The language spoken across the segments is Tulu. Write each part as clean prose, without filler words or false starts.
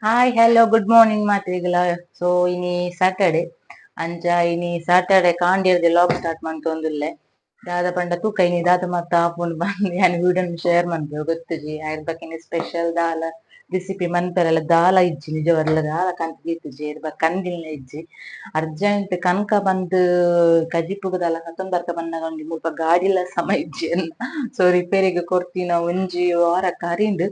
ಹಾಯ್, ಹಲೋ, ಗುಡ್ ಮಾರ್ನಿಂಗ್ ಮಾತ್ರಿಗಳ. ಸೊ ಇನಿ ಸ್ಯಾಟರ್ಡೆ. ಅಂಚ ಇನಿ ಸ್ಯಾಟರ್ಡೆ ಕಾಂಡಿರ್ದೆ ವ್ಲಾಗ್ ಸ್ಟಾರ್ಟ್ ಮಂತೊಂದುಲ್ಲೆ. ದಾದ ಪಂಡ ತೂಕ ಇನಿ ದಾದ ಮತ್ತ ಆಪುಂಡು ಬಂದ್ ಯಾನ್ ವಿಡಿಯೋನ್ ಶೇರ್ ಮನ್ಪುವೆ ಗೊತ್ತುಜಿ. ಆಯ್ರ್ ಬೊಕ ಸ್ಪೆಷಲ್ ದಾಲ ರೆಸಿಪಿ ಮನ್ಪೆರೆಲ ದಾಲ ಇಜ್ಜಿ. ನಿಜವಾಗ್ಲ ದಾಲ ಕಂತ್ ದೀತುಜಿ. ಇರ್ ಬೊಕ ಕಂದಿಲ್ನ ಇಜ್ಜಿ. ಅರ್ಜೆಂಟ್ ಕನಕ ಬಂದ್ ಕಜಿಪುಗು ದಾಲ ಕತ್ತೊಂದು ಬರ್ಕ ಬನ್ನಗ ಒಂಜಿ ಮುಲ್ಪ ಗಾಡಿಲ ಸಮ ಇಜ್ಜಿ. ಸೊ ರಿಪೇರಿಗೆ ಕೊರ್ತಿನ ಒಂಜಿ ವಾರ ಕರಿಂಡ್.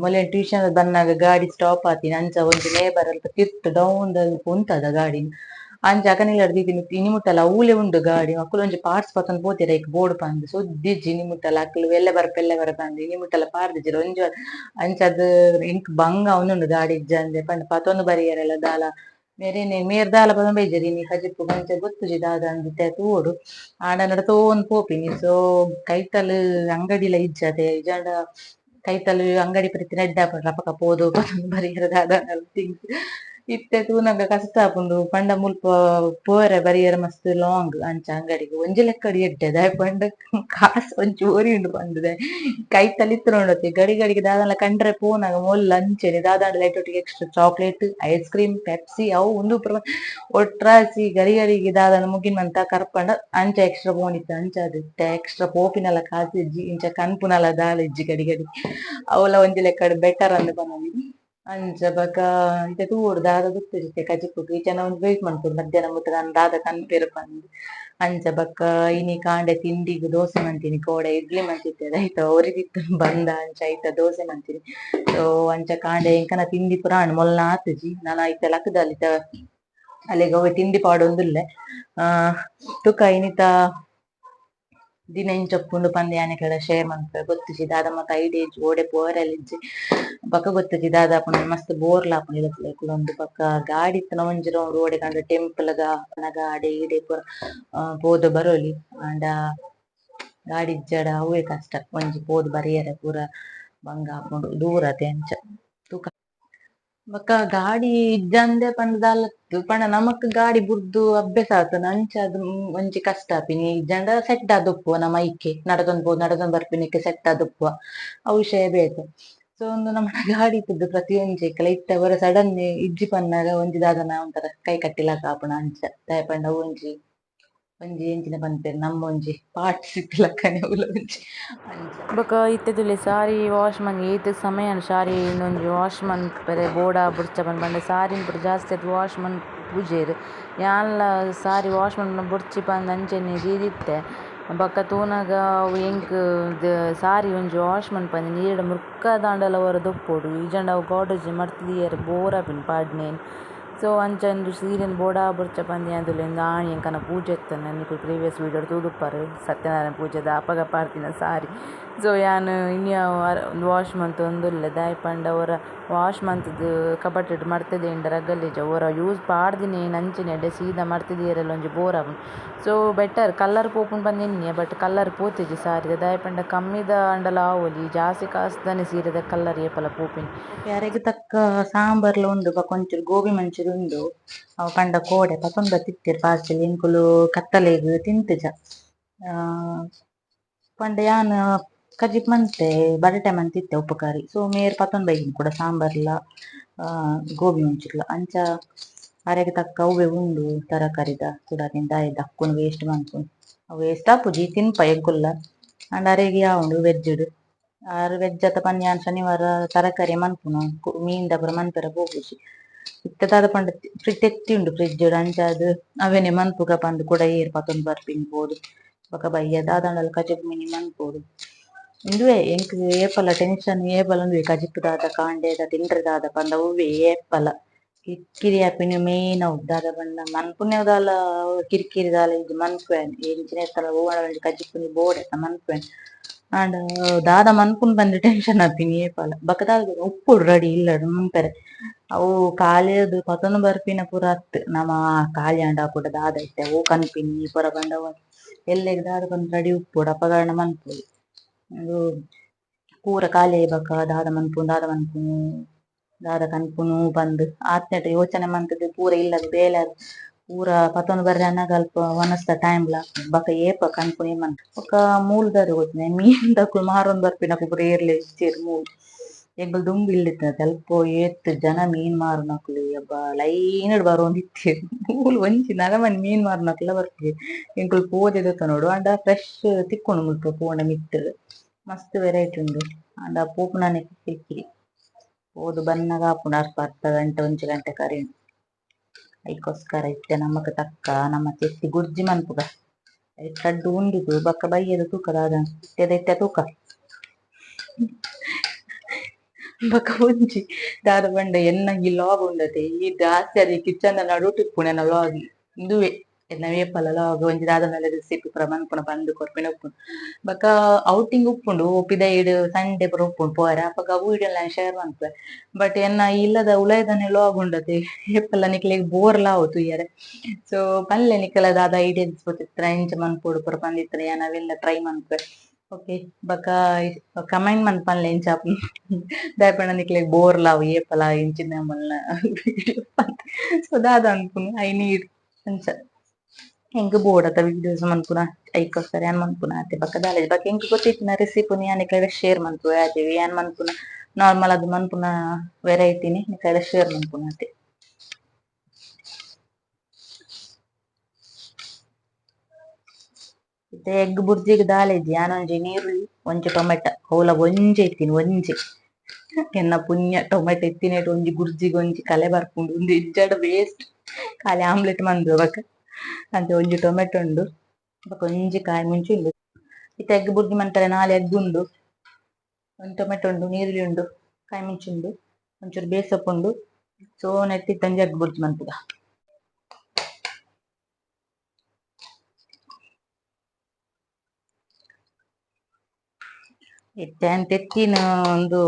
ಮೊಲೆ ಟ್ಯೂಷನ್ ಬನ್ನಗ ಗಾಡಿ ಸ್ಟಾಪ್ ಆತಿನ. ಅಂಚ ಒಂಜಿ ನೇಬರ್ ಅಲ್ಪ ತಿರ್ತ್ ಡೌನ್ ಉಂತದ ಗಾಡಿ. ಅಂಚ ಅಕನಿಲ್ಲಡ್ ದೀತಿನಿ. ಇನಿ ಮುಟ್ಟಲ ಅವ್ಲೆ ಉಂಡು ಗಾಡಿ. ಅಕುಲು ಒಂಜಿ ಪಾರ್ಟ್ಸ್ ಪತೊಂದು ಪೋತೆರ್ ಐಕ್ ಬೋಡು ಪಂದ್. ಸುದ್ದಿಜ್ಜಿ ಇನಿ ಮುಟ್ಟಲ. ಅಕುಲು ಎಲ್ಲೆ ಬರ್ಪ ಎಲ್ಲೆ ಬರ್ಪ ಅಂದ್ ಇನಿ ಮುಟ್ಟಲ ಪಾರ್ದಿಜೆರ್ ಒಂಜಿ. ಅಂಚ ಅದು ಎಂಕ್ ಬಂಗ ಆವೊಂದುಂಡು ಗಾಡಿ ಇಜ್ಜಂದೆ. ಪಂಡ ಪತೊಂದು ಬರಿಯರೆಲ ದಾಲ ಮೇರೇನೆ ಮೇರ್ ದಾಲ ಪತೊಂದು ಬೈಜೆರ್ ಇನಿ ಕಜಿಪುಗು. ಅಂಚ ಗೊತ್ತುಜಿ ದಾದ ಅಂದ್ ಇತ್ತೆ ತೂವೊಡು. ಆಂಡ ನಡತೊಂದು ಪೋಪಿನಿ. ಸೊ ಕೈತಲ್ ಅಂಗಡಿಲ ಇಜ್ಜತೆ. ಇಜ್ಜಾಂಡ ಕೈತಲ್ ಅಂಗಡಿ ಪ್ರತಿ ಎಡ್ಡೆ ಆಪುಂಡು. ರಪಕ ಪೋದು ಪತೊಂದು ಬರಿಯೆರೆ ದಾದ ಥಿಂಗ್ಸ್. ಇತ್ತೆ ತೂನಗ ಕಷ್ಟ ಆಪುಂಡು. ಪಂಡ ಮುಲ್ಪ ಪೋಯೆರೆ ಬರಿಯೆರೆ ಮಸ್ತ್ ಲಾಂಗ್. ಅಂಚ ಅಂಗಡಿಗ್ ಒಂಜಿ ಲೆಕ್ಕಡ್ ಎಡ್ಡೆ. ದಾಯೆ ಪಂಡ ಕಾಸ್ ಒಂಚಿ ಒರಿಯುಂಡು ಪಂಡುದೆ. ಕೈತಲ್ ಇತ್ತ್ಂಡ ಗಡಿ ಗಡಿಗೆ ದಾದಲ ಕಂಡ್ರೆ ಪೋನಗ ಮೊಲ್ಲ ಅಂಚೆನೆ ದಾದಾಂಡಲ ಐಟೊಟ್ಟಿಗೆ extra chocolate, ice cream, Pepsi ಅವು ಉಂದು ಪೂರ ಒಟ್ರಾಸಿ ಗಡಿ ಗಡಿಗೆ ದಾದನ ಮುಗಿನ ಮಂತ ಕರ್ಪಂಡ ಅಂಚ ಎಕ್ಸ್ಟ್ರಾ ಪೋನಿತ್ತು. ಅಂಚ ಅದು ಇತ್ತೆ ಎಕ್ಸ್ಟ್ರಾ ಪೋಪಿನಲ ಕಾಸು ಇಜ್ಜಿ, ಇಂಚ ಕನ್ಪುನಲ ದಾಲ ಇಜ್ಜಿ ಗಡಿ ಗಡಿ. ಅವಲ ಒಂಜಿ ಲೆಕ್ಕಡ್ ಬೆಟರ್ ಅಂದ್ ಪನೊಲಿ. ಅಂಚ ಬೊಕ ಇತ್ತೆ ತೂವೊಡು ದಾದ ಗೊತ್ತುಜಿ ಇತ್ತೆ ಕಜಿಪುಗು. ಇಜ್ಜಾಂಡ ಒಂಜಿ ವೇಟ್ ಮನ್ಪೊಡು ಮಧ್ಯಾಹ್ನ ಮುಟ್ಟ ದಾದ ದಾದ ಕನ್ಪೆರ್ ಪಂದ್. ಅಂಚ ಬೊಕ ಇನಿ ಕಾಂಡೆ ತಿಂಡಿಗ್ ದೋಸೆ ಮಂತಿನಿ. ಕೋಡೆ ಇಡ್ಲಿ ಮಂತಿತ್ತೆ, ಐತ ಒರಿದಿತ್ತು ಬಂದ. ಅಂಚ ಐತ ದೋಸೆ ಮಂತಿನಿ. ಸೊ ಅಂಚ ಕಾಂಡೆ ಎಂಕನ ತಿಂಡಿ ಪುರ ಆಂಡ್. ಮೊಲ್ಲ ಆತುಜಿ ನನ ಐತ ಲಕ್ಕ್‌ದಲ್ ಇತ್ತ ಅಲೆಗ್ ಅವ್ವೆ ತಿಂಡಿ ಪಾಡೊಂದುಲ್ಲೆ. ತುಕ ಇನಿತ ದಿನ ಎಂಚ ಉಪ್ಪುಂಡು ಪಂದ್ ಯಾನ್ ನಿಕ್ಲೆಡ ಶೇರ್ ಮನ್ಪುವೆ. ಗೊತ್ತುಜಿ ದಾದ ಮಾತ ಐಡಿಯಾ ಇಜ್ಜಿ. ಓಡೆ ಪೋವರೆಲ ಇಜ್ಜಿ. ಬೊಕ ಗೊತ್ತುಜಿ ದಾದ ಆಪುಂಡು. ಮಸ್ತ್ ಬೋರ್ ಲ ಆಪುಂಡು ಇಲ್ಲದ ಕುಲೊಂದು. ಬೊಕ ಗಾಡಿ ಇತ್ತಿನ ಒಂಜಿ ರೌಂಡ್ ಓಡೆ ಕಂಡ ಟೆಂಪಲ್ ಗ ಗಾಡಿ ಈಡೆ ಪೂರ ಪೋದು ಬರೊಲಿ. ಆಂಡ ಗಾಡಿ ಇಜ್ಜಡ ಅವ್ವೆ ಕಷ್ಟ. ಒಂಜಿ ಪೋದು ಬರಿಯರೆ ಪೂರ ಬಂಗ ಆಪುಂಡು. ದೂರ ಅತೆ ಅಂಚ ತೂಕ. ಬೊಕ ಗಾಡಿ ಇಜ್ಜಂದೆ ಪಂಡ ದಾಲತ್ತ್ ಪಂಡ ನಮಕ್ ಗಾಡಿ ಬುಡ್ದು ಅಭ್ಯಾಸ ಆತುಂಡು. ಅಂಚ ಅದು ಒಂಜಿ ಕಷ್ಟ ಆಪಿನಿ. ಇಜ್ಜಂಡ ಸೆಟ್ ಆದ್ ಉಪ್ಪುವ ನಮ ಐಕೆ ನಡತೊಂದು ಪೋದು ನಡತೊಂದು ಬರ್ಪಿನಕ್ಕೆ ಸೆಟ್ ಆದ್ ಉಪ್ಪುವ. ಅವು ವಿಷಯ ಬೇತೆ. ಸೊ ಒಂದು ನಮ್ಮ ಗಾಡಿ ಇತ್ತುದ್ದು ಪ್ರತಿಯೊಂಜಿ ಇತ್ತೆ ಒರ ಸಡನ್ ಇಜ್ಜಿ ಪನ್ನಗ ಒಂಜಿ ದಾದನ ಒಂಥರ ಕೈ ಕಟ್ಟಿಲಕ ಆಪುಂಡು. ಅಂಚ ದಾಯೆ ಪಂಡ ಅವು ಒಂಜಿ ಒಂಜಿ ಎಂಚಿನ ಪನ್ಪೆರ್ ನಮ್ಮ ಒಂಜಿ ಪಾರ್ಟ್ಸ್ ಇತ್ತಿಲಕ್ಕನೆ ಅವ್ಲ ಒಂಜಿ ಅಂಚ. ಬೊಕ ಇತ್ತೆ ತೂಲೆ ಸಾರಿ ವಾಶ್ ಮನ್ ಏತ್ ಸಮಯ ಸಾರಿ ಒಂಜಿ ವಾಶ್ ಮನ್ಪೆರೆ ಬೋಡ ಬುಡ್ಚ ಪಂಡ ಸಾರಿನ್ ಪೂರ ಜಾಸ್ತಿ ಆತ್ ವಾಶ್ ಮನ್ಪುಜೆರ್. ಯಾನ್ಲ ಸಾರಿ ವಾಶ್ ಮನ್ಪುನ ಬೊಡ್ಚಿ ಪಂದ್ ಅಂಚೆನೆ ದೀದಿತ್ತೆ. ಬೊಕ ತೂನಗ ಅವು ಎಂಕ್ ಸಾರಿ ಒಂಜಿ ವಾಶ್ ಮನ್ಪಂದೆ ನೀರ್ಡ್ ಮುರ್ಕದಾಂಡಲ ಒರ ದೊಪ್ಪೊಡು. ಇಜ್ಜಾಂಡ ಅವು ಗೋಡ್ರೇಜ್ ಮಡ್ತ್ ದೀಯೆರೆ ಬೋರ್ ಆಪಿನಿ ಪಾಡ್ನೇನ್. ಸೊ ಅಂಚ ಉಂದು ಸೀರೆನ್ ಬೋಡ ಬೊಡ್ಚ ಪಂದ್ ಯಾನ್ ತೂಲೆ ಉಂದು ಆಣಿ ಎಂಕನ ಪೂಜೆ ಇತ್ತುಂಡು. ನಿಕುಲು ಪ್ರೀವಿಯಸ್ ವೀಡಿಯೋ ತೂದುಪ್ಪರ್ ಸತ್ಯನಾರಾಯಣ ಪೂಜೆದ ಅಪಗ ಪಾಡ್ದಿನ ಸಾರಿ. ಸೊ ಯಾನ್ ಇನಿ ವಾಶ್ ಮಂತೊಂದುಲ್ಲೆ. ದಾಯೆ ಪಂಡ ಒರ ವಾಶ್ ಮಂತುದು ಕಬಟಡ್ ಮಡ್ತ್ ದೀಂಡ ಗಲೀಜು. ಒರ ಯೂಸ್ ಪಾಡ್ದಿನೇನ್ ಅಂಚನೆ ಎಡ್ಡೆ ಸೀದಾ ಮಡ್ತ್ ದೀಯೆರೆಲ ಒಂಜಿ ಬೋರ್ ಆಪುಂಡು. ಸೊ ಬೆಟರ್ ಕಲರ್ ಪೋಪುಂಡು ಪಂದ್ ಎನ್ನಿಯೆ ಬಟ್ ಕಲರ್ ಪೋತಿಜಿ ಸಾರಿದ. ದಾಯೆ ಪಂಡ ಕಮ್ಮಿದ ಆಂಡಲ ಆವೊಲಿ, ಜಾಸ್ತಿ ಕಾಸ್ದನೆ ಸೀರೆದ ಕಲರ್ ಏಪಲ ಪೋಪಿನಿ. ಯಾರೆಗ್ ತಕ್ಕ ಸಾಂಬಾರ್ಲ ಉಂಡು. ಬೊಕ ಒಂಚೂರು ಗೋಬಿ ಮಂಚೂರಿ ಉಂಡು. ಅವು ಪಂಡ ಕೋಡೆ ಪತೊಂದು ಬತ್ತಿತ್ತೆರ್ ಪಾರ್ಸೆಲ್. ಎಂಕುಲು ಕತ್ತಲೆಗ್ ತಿಂತುಜ. ಪಂಡ ಯಾನ್ ಕಜಿಪ್ ಮಂತೆ ಬಟಾಟೆ ಮಂತಿತ್ತೆ ಉಪ್ಪುಕರಿ. ಸೊ ಮೇರ್ ಪತೊಂದು ಬೈದಿನಿ ಕೂಡ ಸಾಂಬಾರ್ಲ ಗೋಬಿ ಮಂಚೂರಿಲ. ಅಂಚ ಅರೆಗ್ ತಕ್ಕ ಅವ್ವೆ ಉಂಡು ತರಕಾರಿದ ಕೂಡ ದಾಯೆ ದಕ್ಕುನು ವೇಸ್ಟ್ ಮನ್ಪುನು. ವೇಸ್ಟ್ ಆಪುಜಿ ತಿನ್ಪ ಎಂಕುಲ್ಲ. ಆಂಡ ಅರೆಗ್ ಯಾವುಂಡು ವೆಜ್ ಡ್. ಆರ್ ವೆಜ್ ಅತ್ತ ಪಂದ್ ಯಾನ್ ಶನಿವಾರ ತರಕಾರಿ ಮನ್ಪುನು. ಮೀನ್ the ಪೂರ ಮನ್ಪೆರೆ ಪೋಪುಜಿ. ಇತ್ತೆ ದಾದ ಪಂಡ ತೆತ್ತಿ ಉಂಡು ಫ್ರಿಜ್ ಡ್. ಅಂಚಾದ್ ಅವೆನೆ ಮನ್ಪುಗ ಪಂದ್ ಕೂಡ ಏರ್ ಪತೊಂದು ಬರ್ಪಿನಿ ಪೋದು. ಬೊಕ ಬಯ್ಯ ದಾದಾಂಡಲ ಕಜಿಪು ಮಿನಿ ಮನ್ಪೊಡು. ಉಂದುವೇ ಎಂಕ್ ಏಪಲ ಟೆನ್ಷನ್. ಏಪಲ ಉಂದುವೇ ಕಜಿಪು ದಾದ ಕಾಂಡೆ ತಿಂಡ್ರೆ ದಾದ ಪಂಡ ಅವ್ವೇ ಏಪಲ ಕಿರಿಕಿರಿ ಆಪಿನ ಮೇನ್ ಅವು. ದಾದ ಪಂಡ ಮನ್ಪುನೆ ದಾಲ ಕಿರಿಕಿರಿ ದಾಲ ಇಜ್ಜಿ. ಮನ್ಪುವೆ ಎಂಚಿನ ಇತ್ತಲ ಒವ್ವಾಂಡ ಒಂಜಿ ಕಜಿಪುನಿ ಬೋಡೆ ಮನ್ಪುವೆ. ಆಂಡ ದಾದ ಮನ್ಪುನು ಪಂದ್ ಟೆನ್ಷನ್ ಆಪಿನಿ ಏಪಲ. ಬೊಕ ದಾದ ಉಪ್ಪೊಡು ರೆಡಿ ಇಲ್ಲಡ್ ಮನ್ಪೆರೆ. ಅವು ಖಾಲಿಯದ್ ಪತೊಂದು ಬರ್ಪಿನ ಪೂರ ಅತ್ತ್. ನಮ ಖಾಲಿ ಆಂಡ ಕೂಡ ದಾದ ಇತ್ತೆ ಒವು ಕನ್ಪಿನಿ ಪೂರ ಪಂಡ ಎಲ್ಲೆಗ್ ದಾದ ಪಂದ್ ರೆಡಿ ಉಪ್ಪೊಡು ಅಪಗಾಂಡ ಮನ್ಪೊಲಿ. ಉಂದು ಪೂರ ಖಾಲಿ ಆಯಿ ಬೊಕ ದಾದ ಮನ್ಪುನು ದಾದ ಮನ್ಪುನು ದಾದ ಕನ್ಪುನು ಪಂದ್ ಆತ್ನೆಟ್ ಯೋಚನೆ ಮಂತುದು ಪೂರ ಇಲ್ಲದ ಬೇಲೆ ಪೂರ ಪತೊಂದು ಬರ್ರೆ ಅನಗ ಅಲ್ಪ ವನಸ್ದ ಟೈಮ್ ಲ ಆಪುಂಡು. ಬೊಕ ಏಪ ಕನ್ಪುನಿ ಮನ್. ಬೊಕ ಮೂಲದಾರ್ ಗೊತ್ತುನೆ ಮೀನ್ ದಕುಲು ಮಾರೊಂದು ಬರ್ಪಿನಕುಲು ಪೂರ ಏರ್ಲ ಇಜ್ಜೆರ್ ಮೂಲು. ಎಂಕುಲು ದುಂಬು ಇಲ್ಲಿತ್ತ ಅಲ್ಪ ಏತ್ ಜನ ಮೀನ್ ಮಾರುನಕುಲು ಯಬ್ಬ ಲೈನ್ ಡ್ ಬರೊಂದಿತ್ತೆರ್ ಮೂಲು ಒಂಜಿ ನರಮನಿ ಮೀನ್ ಮಾರುನಕುಲ ಬರ್ಪುಜೆರ್ ಎಂಕುಲು ಪೋದು ದೆತೊನೊಡು ಆಂಡ ಫ್ರೆಶ್ ತಿಕ್ಕುಂಡು ಮುಲ್ಪ ಪೋಂಡ ಮಿತ್ತ್ ಮಸ್ತ್ ವೆರೈಟಿ ಉಂಡು ಆಂಡ ಪೋಪುನನೆ ಕಿರಿಕಿರಿ ಪೋದು ಬನ್ನಗ ಆಪುಂಡು ಅರ್ಧ ಅರ್ಧ ಗಂಟೆ ಒಂಜಿ ಗಂಟೆ ಕರಿಯುಂಡು ಐಕೋಸ್ಕರ ಇತ್ತೆ ನಮಕ್ ತಕ್ಕ ನಮ ತೆತ್ತಿ ಗುರ್ಜಿ ಮನ್ಪುಗ ಐಟ್ ರಡ್ಡ್ ಉಂಡುದು ಬೊಕ್ಕ ಬಯ್ಯದ ತೂಕ ದಾದ ಇತ್ತೆದ ಇತ್ತೆ ತೂಕ ಬೊಕ್ಕ ಒಂಜಿ ದಾದ ಪಂಡ ಎನ್ನ ಈ ಲಾಗ್ ಉಂಡತೆ ಈ ಜಾಸ್ತಿ ಅದ್ ಕಿಚನ್ ದ ನಡುಟು ಇಪ್ಪುಂಡು ಎನ್ನ ಲಾಗ್ ಇಂದುವೆ ಎನ್ನ ಏಪಲ ಲಾಗ್ ಒಂಜಿ ದಾದ ರೆಸಿಪಿ ಪೂರ ಮನ್ಪುನ ಪಂದ್ ಕೊರ್ಪಿನ ಉಪ್ಪುಂಡು ಬೊಕ್ಕ ಔಟಿಂಗ್ ಉಪ್ಪುಂಡು ಪಿದಯಿಡ್ ಸಂಡೆ ಪೂರ ಉಪ್ಪುಂಡು ಪೋಯೆರೆ ಅಪಗ ಅವು ವಿಡಿಯೋ ಶೇರ್ ಮನ್ಪುವೆ ಬಟ್ ಎನ್ನ ಇಲ್ಲದ ಉಲಯಿದನೆ ಲಾಗ್ ಉಂಡತೆ ಏಪಲ ನಿಕ್ಲೆಗ್ ಬೋರ್ ಲ ಆವು ತೂಯೆರೆ ಸೊ ಪನ್ಲೆ ನಿಕಲ ದಾದ ಐಡಿಯಾಸ್ ಗೊತ್ತಿತ್ತ್ಂಡ ಎಂಚ ಮನ್ಪೊಡು ಪೂರ ಪಂದಿತ್ತ್ಂಡ ಯಾನ್ ಅವೆಲ್ಲ ಟ್ರೈ ಮನ್ಪುವೆ ಓಕೆ ಬೊಕ್ಕ ಕಮೆಂಟ್ ಮನ್ಪನ್ಲೆ ಎಂಚ ಆಪುಂಡು ದಾಯೆ ಪಂಡ ನಿಕ್ಲೆಗ್ ಬೋರ್ ಲ ಆವು ಏಪಲ ಇಂಚಿನ ಮಲ್ಲ ವಿಡಿಯೋ ಪಂದ್ ಸೊ ದಾದ ಅನ್ಪುನು I need ಅಂಚ ಎಂಕ್ ಬೋಡತ ವಿಡಿಯೋಸ್ ಮನ್ಪುನ ಐಕೋಸ್ಕರ ಯಾನ್ ಮನ್ಪುನ ಆತೆ ಬೊಕ್ಕ ದಾಲ ಬೊಕ್ಕ ಎಂಕ್ ಗೊತ್ತಿತ್ತಿನ ರೆಸಿಪಿ ಯಾನ್ ನಿಕ್ಲೆಡ ಶೇರ್ ಮನ್ಪುವೆ ಆತೆ ಯಾನ್ ಮನ್ಪುನ ನಾರ್ಮಲ್ ಆದ್ ಮನ್ಪುನ ವೆರೈಟಿನಿ ನಿಕ್ಲೆಡ ಶೇರ್ ಮನ್ಪುನ ಆತೆ. ಇತ್ತೆ ಎಗ್ ಬುರ್ಜಿಗ್ ದಾಲ ಇಜ್ಜಿ ಯಾನ್ ಒಂಜಿ ನೀರುಳ್ಳಿ ಒಂಜಿ ಟೊಮೆಟೊ ಅವ್ಲ ಒಂಜಿ ಇತ್ತಿನಿ ಒಂಜಿ ಎನ್ನ ಪುಣ್ಯ ಟೊಮೆಟೊ ಇತ್ತಿನೇಟ್ ಒಂಜಿ ಗುರ್ಜಿಗ್ ಒಂಜಿ ಕಲೆ ಬರ್ಪುಂಡು ಉಂದು ಇಜ್ಜಾಡ ವೇಸ್ಟ್ ಖಾಲಿ ಆಮ್ಲೆಟ್ ಮನ್ಪುವೆ ಬೊಕ್ಕ ಅಂಚ ಒಂಜಿ ಟೊಮೆಟೊ ಉಂಡು ಬೊಕ್ಕ ಒಂಜಿ ಕಾಯಿ ಮುಂಚಿ ಉಂಡು ಇತ್ತೆ ಎಗ್ ಬುರ್ಜಿ ಮನ್ಪೆರೆ ನಾಲ್ ಎಗ್ ಉಂಡು ಒಂಜಿ ಟೊಮೆಟೊ ಉಂಡು ನೀರುಳ್ಳಿ ಉಂಡು ಕಾಯಿ ಮುಂಚಿ ಉಂಡು ಒಂಚೂರು ಬೇಸೊಪ್ಪು ಉಂಡು ಸೊ ನೆಟ್ಟ್ ಇತ್ತೆ ಒಂಜಿ ಎಗ್ ಬುರ್ಜಿ ಮನ್ಪುಗ. ಇತ್ತೆ ಯಾನ್ ತೆತ್ತಿನ ಉಂದು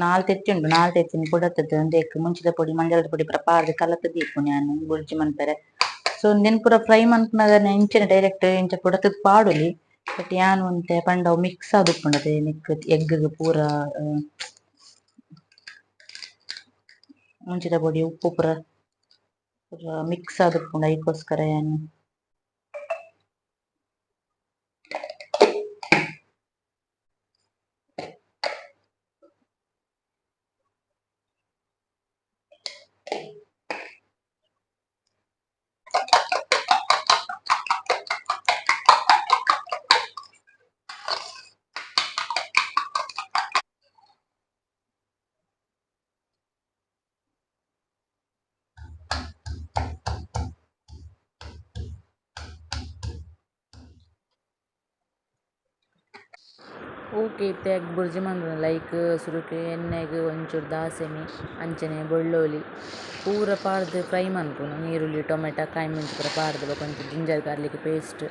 ನಾಲ್ ತೆತ್ತಿ ಉಂಡು ನಾಲ್ ತೆತ್ತಿನ್ ಪುಡತ್ದ್ ಉಂದೆಕ್ ಮುಂಚಿದ ಪೊಡಿ ಮಂಜಲ್ದ ಪೊಡಿ ಪೂರ ಪಾಡ್ದ್ ಕಲತ್ ದೀಪುನಿ ಯಾನ್ ಬುರ್ಜಿ ಮನ್ಪೆರೆ. ಸೊ ಉಂದೆನ್ ಪೂರ ಫ್ರೈ ಮನ್ಪುನಗ ಇಂಚನೆ ಡೈರೆಕ್ಟ್ ಇಂಚ ಪುಡತ್ದ್ ಪಾಡೊಲಿ ಬಟ್ ಯಾನ್ ಒಂತೆ ಪಂಡ ಅವು ಮಿಕ್ಸ್ ಆದ್ ಉಪ್ಪುಂಡು ನೆಕ್ಕ್ ಎಗ್ ಗ್ ಪೂರ ಮುಂಚಿದ ಪೊಡಿ ಉಪ್ಪು ಪೂರ ಪೂರ ಮಿಕ್ಸ್ ಆದ್ ಉಪ್ಪುಂಡು ಐಕೋಸ್ಕರ ಯಾನ್ ಓಕೆ ಇತ್ತೆ ಎಗ್ ಬುರ್ಜಿ ಮನ್ಪುನ ಲೈಕ್ ಸುರುಕು ಎಣ್ಣೆಗ್ ಒಂಚೂರು ದಾಸೆಮಿ ಅಂಚನೆ ಬೊಳ್ಳೊಲಿ ಪೂರ ಪಾಡ್ದ್ ಫ್ರೈ ಮನ್ಪುನು ನೀರುಳ್ಳಿ ಟೊಮೆಟೊ ಕಾಯಿ ಮುಂಚಿ ಪೂರ ಪಾಡ್ದ್ ಬೊಕ ಒಂಚೂರು ಜಿಂಜರ್ ಗಾರ್ಲಿಕ್ ಪೇಸ್ಟ್.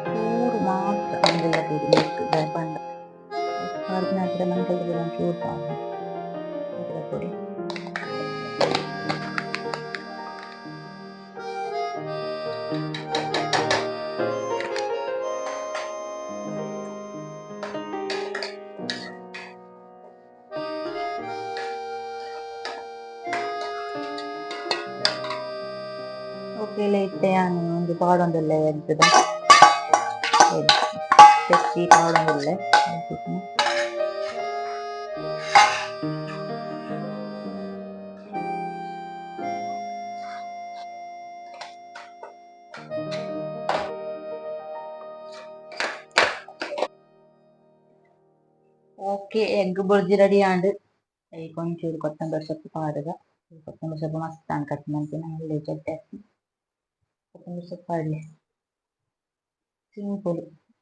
ಚೂರು ಮಾತ್ರ ಮಂಜಲ್ದ ಪೊಡಿ ಮಿತ್ತ್ ದಾಯೆ ಪಂಡ ಪಾಡ್ದಿನಾತ್ರ ಮಂಜಲ್ದ ಪೊಡಿ ಒಂಚೂರು ಪಾಡುನ ಮಂಜಲ್ದ ಪೊಡಿ. ಓಕೆ ಇತ್ತೆ ಯಾನ್ ಒಂಜಿ ಪಾಡೊಂದುಲ್ಲೆ ಎಗ್ ದ ಎಗ್ ತೆತ್ತಿ ಪಾಡೊಂದುಲ್ಲೆ ಓಕೆ ಎಗ್ ಬುರ್ಜಿ ರೆಡಿ ಆಂಡ್ ಐಕ್ ಒಂಚೂರು ಕೊತ್ತಂಬರಿ ಸೊಪ್ಪು ಪಾಡುಗ. ಕೊತ್ತಂಬರಿ ಸೊಪ್ಪು ಮಸ್ತ್ ಕಟ್ ಮಾಡ್ತೀನಿ ಒಳ್ಳೆ ಚಟ್ಟೆ ಕೊತ್ತಂಬರಿ ಸೊಪ್ಪು ಪಾಡ್ಲೆ ಸಿಂಪಲ್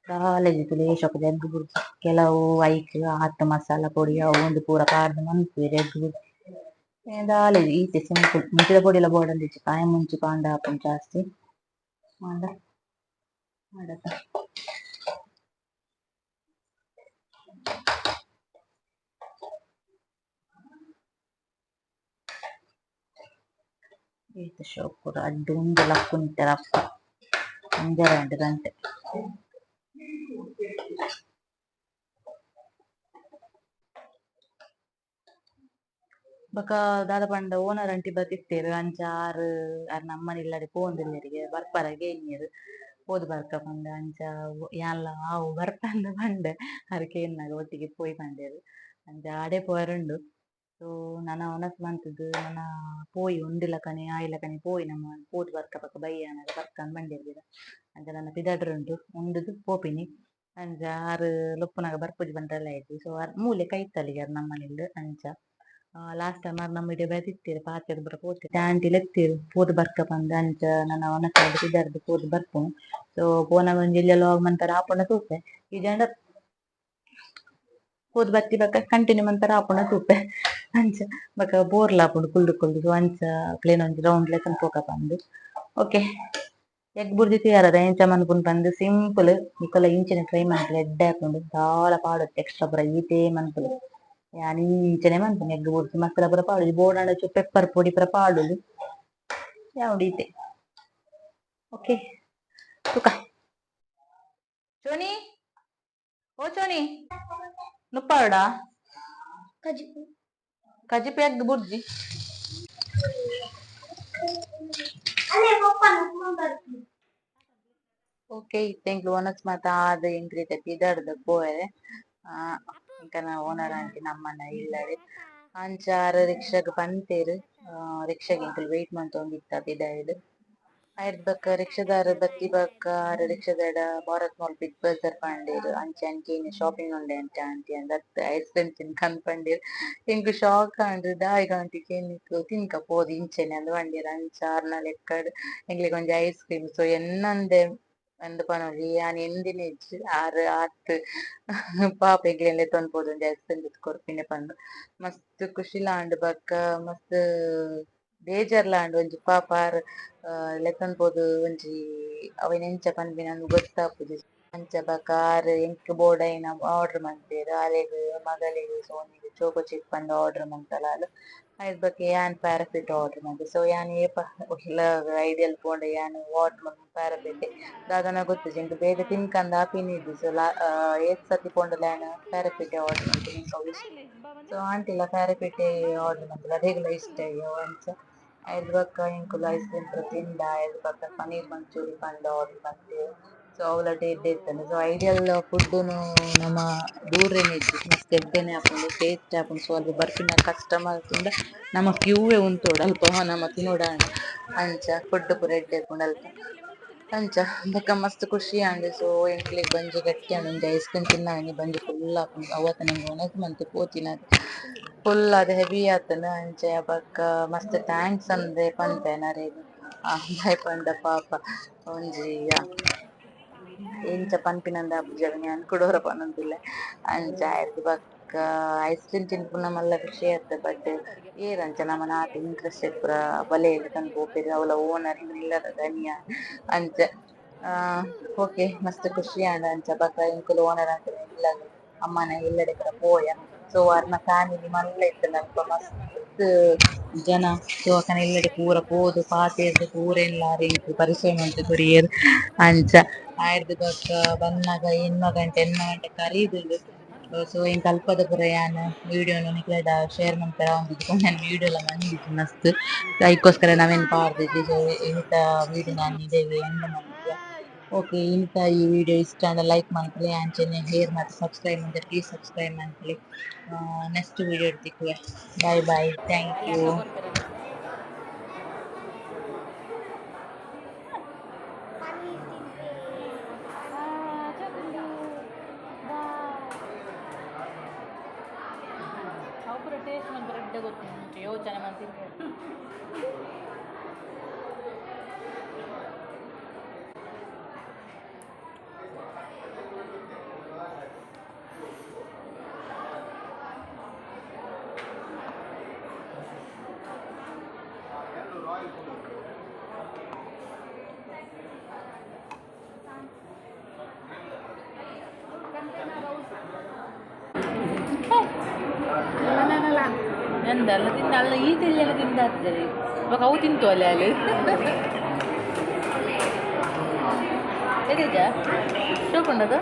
ದಾಲ ಇಜ್ಜಿ ಎಗ್ ಬುರ್ಜಿ ಕೆಲವು ಐಕ್ ಆತ್ ಮಸಾಲ ಪೊಡಿ ಅವು ಒಂದು ಪೂರ ಪಾಡ್ದ್ ಮನ್ಪುವೆರ್ ಎಗ್ ಬುರ್ಜಿ ದಾಲ ಈತೆ ಸಿಂಪಲ್ ಮುಂಚಿದ ಪೊಡಿ ಲ ಬೋಡಂದಿಜ್ಜಿ ಕಾಯಿ ಮುಂಚಿ ಪಾಂಡ ಆಪುಂಡು ಜಾಸ್ತಿ ಆಂಡ ಮಾಡತ ಈತ್ ಶೋಕು ಪೂರ ಅಡ್ಡು ಉಂದು ಲಕ್ಕುಂತೆರ್ ಅಪ್ಪ ಒಂಜರೆ ರಡ್ಡ್ ಗಂಟೆ ಬೊಕ ದಾದ ಪಂಡ ಓನರ್ ಆಂಟಿ ಬತ್ತಿತ್ತೆರ್ ಅಂಚ ಆರ್ ಆರ್ನ ಅಮ್ಮನ ಇಲ್ಲಡೆ ಪೋವೊಂದುಲ್ಲೆರ್ ಬರ್ಪರ ಕೇನ್ಯೆರ್ ಪೋದು ಬರ್ಕ ಪಂದ್ ಅಂಚ ಯಾನ್ಲ ಆವು ಬರ್ಪಂದ್ ಪಂಡೆ ಆರ್ ಕೇನ್ನಗ ಒಟ್ಟಿಗೆ ಪೋಯಿ ಪಂಡೆರ್ ಅಂಚ ಆಡೆ ಪೋಯೆರುಂಡು ಸೊ ನನ ವನಸ್ ಮಂತುದು ನನ ಪೋಯಿ ಉಂಡಿಲಕನೆ ಆಯಿಲಕನೆ ಪೋಯಿ ನಮ ಪೋದು ಬರ್ಕ ಬೊಕ ಬಯ್ಯಾನಗ ಬರ್ಕಂದ್ ಪಂಡೆರ್ ಪಿರ ಅಂಚ ನನ ಪಿದಾಡ್ರುಂಡು ಉಂಡುದು ಪೋಪಿನಿ ಅಂಚ ಆರ್ ಲೊಪ್ಪುನಗ ಬರ್ಪುಜಿ ಪಂಡ್ರೆಲ ಆಯ್ತು ಸೊ ಆರ್ ಮೂಲೆ ಕೈತಲಿಗೆ ಆರ್ ನಮ್ಮನಿಲ್ಲ್ ಅಂಚ ಲಾಸ್ಟ್ ಟೈಮ್ ಆರ್ ನಮ್ಮ ಇಡೆ ಬತ್ತಿತ್ತೆರ್ ಪಾತೆರ್ದ್ ಪೂರ ಪೋತೆರ್ ಆಂಟಿ ಲೆತ್ತೆರ್ ಪೋದು ಬರ್ಕ ಪಂದ್ ಅಂಚ ನನ ವನಸ್ ಆದ್ ಪಿದಾಡ್ದ್ ಪೋದು ಬರ್ಪುನು ಸೊ ಪೋನಗ ಒಂಜಿ ಎಲ್ಯ ಲಾಗ್ ಮನ್ಪೆರೆ ಆಪುಂಡ ತೂಪೆ ಇಜ್ಜಾಂಡ ಪೋದು ಬತ್ತಿ ಬೊಕ ಕಂಟಿನ್ಯೂ ಮನ್ಪೆರೆ ಆಪುಂಡ ತೂಪೆ ಅಂಚ ಬೊಕ ಬೋರ್ ಲ ಆಪುಂಡು ಕುಲ್ದು ಕುಲ್ದು ಸೊ ಅಂಚ ಅಕ್ಲೆನ ಒಂಜಿ ರೌಂಡ್ ಲೆತೊಂದು ಪೋಕ ಪಂದ್ ಓಕೆ ಎಗ್ ಬುರ್ಜಿ ತಯಾರದ ಎಂಚ ಮನ್ಪುನು ಪಂದ್ ಸಿಂಪಲ್ ನಿಕುಲ ಇಂಚನೆ ಟ್ರೈ ಮನ್ಪುಲೆ ಎಡ್ಡೆ ಆಪುಂಡು ದಾಲ ಪಾಡೊಚ್ಚಿ ಎಕ್ಸ್ಟ್ರಾ ಪೂರ ಈತೇ ಮನ್ಪುಲೆ ಯಾನ್ ಇಂಚನೆ ಮನ್ಪುನಿ ಎಗ್ ಬುರ್ಜಿ ಮಸಾಲ ಪೂರ ಪಾಡೊಲಿ ಬೋಡಾಂಡ ಚೂರು ಪೆಪ್ಪರ್ ಪೊಡಿ ಪೂರ ಪಾಡೊಲಿ ಯಾವೊಡು ಈತೆ ಓಕೆ ತುಕ ಚೋನಿ ಓ ಚೋನಿ ನುಪ್ಪಾವಡ ಕಜಿಪು ಕಜಿಪು ಎಗ್ ಬುರ್ಜಿ ಅಲ್ಲೇ ಪಪ್ಪ ನುಪ್ಪು ಬರ್ತೀನಿ ಓಕೆ ಇತ್ತೆ ವನಸ್ ಮಾತ ಆದ್ ಎಂಕ್ಲೆತ ಪಿದಾಡ್ದ್ ಪೋಯೆರೆ ಎಂಕಲ್ನ ಓನರ್ ಆಂಟಿ ನಮ್ಮನ ಇಲ್ಲಡೆ ಅಂಚ ಆರ್ ರಿಕ್ಷಾಗ್ ಪಂತೆರ್ ರಿಕ್ಷಾಗ್ ಎಂಕುಲು ವೈಟ್ ಮಂತೊಂದಿತ್ತ ಪಿದಾಯ್ಡ್ ಐರ್ದ್ ಬೊಕ ರಿಕ್ಷಾದಾರ್ ಬತ್ತಿ ಬೊಕ ಆರ್ ರಿಕ್ಷಾದಡ ಭಾರತ್ ಮಾಲ್ ಬಿಗ್ ಬಜಾರ್ ಪಂಡೆರ್ ಅಂಚ ಅಂಚೆನೆ ಶಾಪಿಂಗ್ ಉಂಡೆ ಅಂಚ ಆಂಟಿ ಅಂದ್ ಅತ್ತ್ ಐಸ್ ಕ್ರೀಮ್ ತಿನ್ಕಂದ್ ಪಂಡೆರ್ ಎಂಕ್ ಶಾಕ್ ಆಂಡ್ ದಾಯೆಗ್ ಆಂಟಿ ಕೇನಿಕ್ ತಿನ್ಕ ಪೋದು ಇಂಚೆನೆ ಅಂದ್ ಪಂಡೆರ್ ಅಂಚ ಆರ್ನ ಲೆಕ್ಕಡ್ ಎಂಕ್ಲೆಗ್ ಒಂಜಿ ಐಸ್ ಕ್ರೀಮ್ ಸೊ ಎನ್ನಂದೆ ಅಂದ್ ಪನೊಲಿ ಯಾನ್ ಎನ್ದಿನ ಇಜ್ಜಿ ಆರ್ ಆತ್ ಪಾಪ ಎಂಕ್ಲೆನ್ ಲೆತೊಂದು ಪೋದು ಒಂಜಿ ಐಸ್ ಕ್ರೀಮ್ ದೆತ್ತ್ ಕೊರ್ಪಿನಿ ಪಂದ್ ಮಸ್ತ್ ಖುಷಿಲ ಆಂಡ್ ಬೊಕ ಮಸ್ತ್ ಬೇಜಾರ್ಲ ಆಂಡ್ ಒಂಜಿ ಪಾಪ ಆರ್ ಲೆತೊಂದು ಪೋದು ಒಂಜಿ ಅವೆನ್ ಎಂಚ ಪನ್ಪಿನ ಗೊತ್ತಾಪುಜಿ ಅಂಚ ಬೊಕ ಆರ್ ಎಂಕ್ ಬೋಡಾಯಿನ ಆರ್ಡರ್ ಮಂತೆರ್ ಆಲೆಗ್ ಮಗಲೆಗ್ ಸೋನಿಗ್ ಚೋಕೋ ಚಿಪ್ ಪಂದ್ ಆರ್ಡರ್ ಮಂತಲ್ ಆಲ್ ಐರ್ದ್ ಬೊಕ ಯಾನ್ ಪ್ಯಾರಾಫಿಟ್ ಆರ್ಡರ್ ಮಂತೆ ಸೊ ಯಾನ್ ಏಪ ಐಡಿಯಲ್ ಪೋಂಡ ಯಾನ್ ಆರ್ಡರ್ ಮಲ್ಪುನು ಪ್ಯಾರಾಫಿಟ್ ದಾದನ ಗೊತ್ತಿಜ್ಜಿ ಎಂಕ್ ಬೇಗ ತಿನ್ಕಂದ್ ಆಪಿನ ಇಜ್ಜಿ ಸೊ ಏತ್ ಸರ್ತಿ ಪೋಂಡಲ ಯಾನ್ ಪ್ಯಾರಾಫಿಟ್ ಆರ್ಡರ್ ಮಲ್ಪುನಿ ಎಂಕ್ ಅವು ಇಷ್ಟ ಸೊ ಆಂಟಿಲ ಪ್ಯಾರಾಫಿಟ್ ಆರ್ಡರ್ ಮಂತಲ್ ಅರೆಗ್ಲ ಇಷ್ಟ ಅವು ಅಂಚ ಐರ್ದ್ ಬೊಕ ಎಂಕುಲು ಐಸ್ ಕ್ರೀಮ್ ಪೂರ ತಿಂದ ಐರ್ದ್ ಬೊಕ ಪನೀರ್ ಮಂಚೂರಿ ಪಂದ್ ಆರ್ಡರ್ ಮಂತೆರ್ ಸೊ ಅವ್ಲ ಎಡ್ಡೆ ಇತ್ತ್ಂಡ್ ಸೊ ಐಡಿಯಲ್ ಫುಡ್ ನು ನಮ ದೂರೆನೆ ಇಜ್ಜಿ ಮಸ್ತ್ ಎಡ್ಡೆನೆ ಆಪುಂಡು ಟೇಸ್ಟ್ ಆಪುಂಡು ಸೊ ಅಲ್ಪ ಬರ್ಪಿನ ಕಸ್ಟಮರ್ ತೂಂಡ ನಮ ಕ್ಯೂವೆ ಉಂತೊಡು ಅಲ್ಪ ನಮ ತಿನೊಡಾಂಡ ಅಂಚ ಫುಡ್ ಪೂರ ಎಡ್ಡೆ ಇಪ್ಪುಂಡು ಅಲ್ಪ ಅಂಚ ಬೊಕ ಮಸ್ತ್ ಖುಷಿ ಆಂಡ್ ಸೊ ಎಂಕ್ಲೆಗ್ ಬಂಜಿ ಗಟ್ಟಿ ಆಂಡ್ ಒಂಜಿ ಐಸ್ ಕ್ರೀಮ್ ತಿನ್ನವನೆ ಬಂಜಿ ಫುಲ್ ಆಪುಂಡು ಅವತ ನಂಗೆ ವನಸ್ ಮಂತ್ ಪೋತಿನ ಫುಲ್ ಆದ್ ಹೆವಿ ಆತುಂಡು ಅಂಚ ಬೊಕ ಮಸ್ತ್ thanks ಅಂದ್ ಪನ್ಪೆ ಅರೆಗ್ ದಾಯೆ ಪಂಡ ಪಾಪ ಒಂಜಿ ಎಂಚ ಪನ್ಪಿನಂದ್ ಆಪುಜಿ ಅವೆನ್ ಯಾನ್ ಕುಡೊರ ಪನೊಂದುಲ್ಲೆ ಅಂಚ ಐರ್ದ್ ಬೊಕ ಐಸ್ ಕ್ರೀಮ್ ತಿನ್ಪುನ ಮಲ್ಲ ಖುಷಿ ಅತ್ತ್ ಬಟ್ ಏರ್ ಅಂಚ ನಮನ ಆತ್ ಇಂಟ್ರೆಸ್ಟ್ ಪೂರ ಬಲೆ ಲೆತೊಂದು ಪೋಪೆರ್ ಅವ್ಲ ಓನರ್ ಇಲ್ಲದ ಧನಿಯ ಅಂಚ ಓಕೆ ಮಸ್ತ್ ಖುಷಿ ಆಂಡ್ ಅಂಚ ಬೊಕ ಎಂಕುಲು ಓನರ್ ಆಂಟಿನ ಇಲ್ಲಗ್ ಅಮ್ಮನ ಇಲ್ಲಡೆ ಪೂರ ಪೋಯ ಸೊ ಅರ್ನ ಫ್ಯಾಮಿಲಿ ಮಲ್ಲ ಇತ್ತ್ಂಡ್ ಅಲ್ಪ ಮಸ್ತ್ ಜನ ಸೊ ಅಕಲ್ನ ಇಲ್ಲಡೆ ಪೂರ ಪೋದು ಪಾತೆರ್ದ್ ಪೂರೆನ್ಲ ಆರ್ ಎಂಕ್ ಪರಿಚಯ ಮಂತ್ ಕೊರಿಯೆರ್ ಅಂಚ ಐರ್ದ್ ಬೊಕ ಬನ್ನಗ ಎನ್ಮ ಗಂಟೆ ಕರೀದುಂಡು ಸೊ ಎಂಕ್ ಅಲ್ಪದ ಪೂರ ಯಾನ್ ವಿಡಿಯೋನು ನಿಕ್ಲೆಡ ಶೇರ್ ಮನ್ಪೆರೆ ಆವೊಂದಿಜ್ಜಿ ಪಂಡ ಯಾನ್ ವಿಡಿಯೋ ಲ ಮಂದಿಜ್ಜಿ ಮಸ್ತ್ ಐಕೋಸ್ಕರ ನವೆನ್ ಪಾಡ್ದಿಜ್ಜಿ ಸೊ ಇನಿತ ವಿಡಿಯೋ ಯಾನ್ ಇಡೆಗ್ ಎಂಡ್ ಮನ್ಪುವೆ ಓಕೆ ಇನಿತ ಈ ವಿಡಿಯೋ ಇಷ್ಟ ಆಂಡ ಲೈಕ್ ಮನ್ಪುಲೆ ಅಂಚನೆ ಶೇರ್ ಮಲ್ತ್ ಸಬ್ಸ್ಕ್ರೈಬ್ ಮಂತೆ ಪ್ಲೀಸ್ ಸಬ್ಸ್ಕ್ರೈಬ್ ಮನ್ಪುಲೆ ನೆಕ್ಸ್ಟ್ ವಿಡಿಯೋ ತಿಕ್ಕುವೆ bye bye thank you. Paneer ತಿನ್ಪೆ ಅವು ಪೂರ ಟೇಸ್ಟ್ ಮನ್ಪೆರೆ. ಎಡ್ಡೆ ಗೊತ್ತುಂಡು ಯೋಚನೆ ಮಂತಿದ್ದೆ. ನಂದಲ್ಲ ತಿಂದ ಅಲ್ಲ, ಈ ತಿಲ್ಲೆಲ್ಲ ತಿಂದಾಗ್ತದೆ. ಇವಾಗ ಅವು ತಿಂತು ಅಲ್ಲ ಅಲ್ಲಿ ಎಡಿಜ ಶೋಕುಂಡದು.